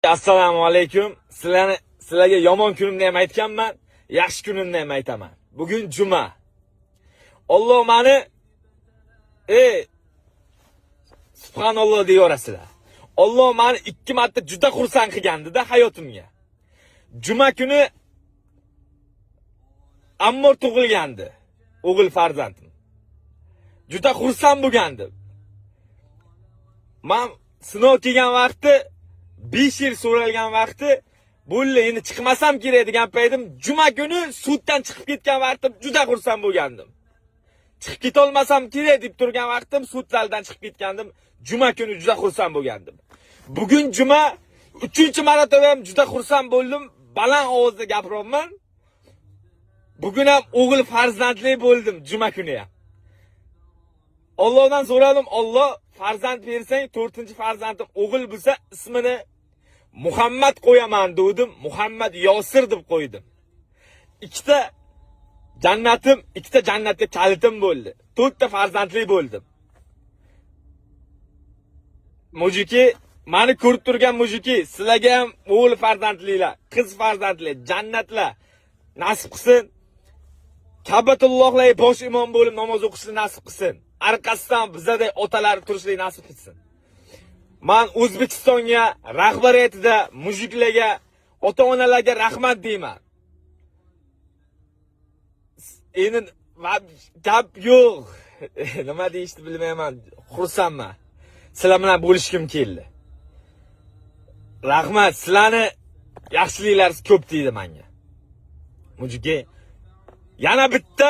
Assalomu alaykum. Sizlarga yomon kunimda ham aytganman, yaxshi kunimda ham aytaman. Bugun juma. Alloh meni subhanalloh deyaverasizlar. Alloh meni ikki marta juda xursand qilgandi-da hayotimga. Juma kuni Ammor tug'ilgandi, o'g'il farzandim. Juda xursand bo'lgandim. Man sinov kelgan vaqti, 5 yil so'ralgan vaqti, bo'ldi, endi chiqmasam kerak degan paytim, juma kuni suddan chiqib ketgan vaqtim juda xursand bo'lgandim. Chiqib ketolmasam kerak deb turgan vaqtim sud zalidan chiqib ketgandim. Juma kuni juda xursand bo'lgandim. Bugun juma, 3-marotaba ham juda xursand bo'ldim. Baland ovozda gapiryapman. Bugun ham o'g'il farzandli bo'ldim juma kuni ham. Allohdan so'radim, Alloh farzand bersang, 4-farzandim o'g'il bo'lsa, ismini Muhammad qo'yaman dedim. Muhammad Yosir deb qo'ydim. Ikkita jannatim, ikkita jannatga kalitim bo'ldi. To'rtta farzandli bo'ldim. Мужики, mani ko'rib turgan мужики, sizlarga ham o'g'il farzandlilar, qiz farzandli, jannatlar nasib qilsin. Kabatullohlar bosh imom bo'lib namoz o'qishni nasib qilsin. Orqasidan bizaday otalar turishlik nasib qilsin. Man O'zbekistonga, rahbariyatida, мужик larga, ota-onalarga rahmat deyman. Endi gap yo'q. Nima deyishni bilmayman. Xursandman. Sizlar bilan bo'lishgim keldi. Rahmat, sizlarni yaxshiliklaringiz ko'p deydi menga. Мужики, yana bitta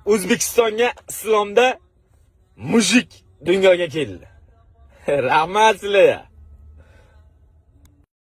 O'zbekistonga islomda мужик dunyoga keldi. Rahmat sizlarga.